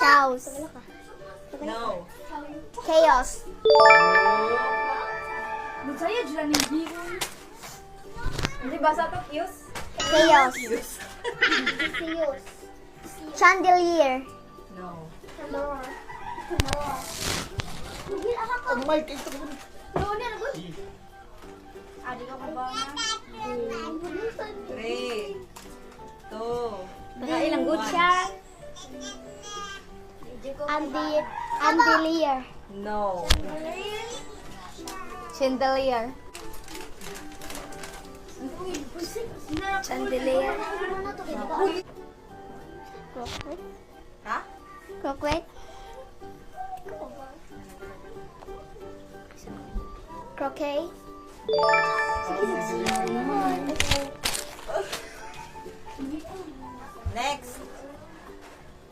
Chows. No. Chaos. Bisaya dyan ni Gigon. Hindi ba sa to Q's? Chaos. Chandelier. No. Ang mic ito ko. Adi ka pa ba? Three. Two. Ilang good siya. Andi Andelier. No. Chandelier. Chandelier. Croquet. Ha? Croquet. Croquet.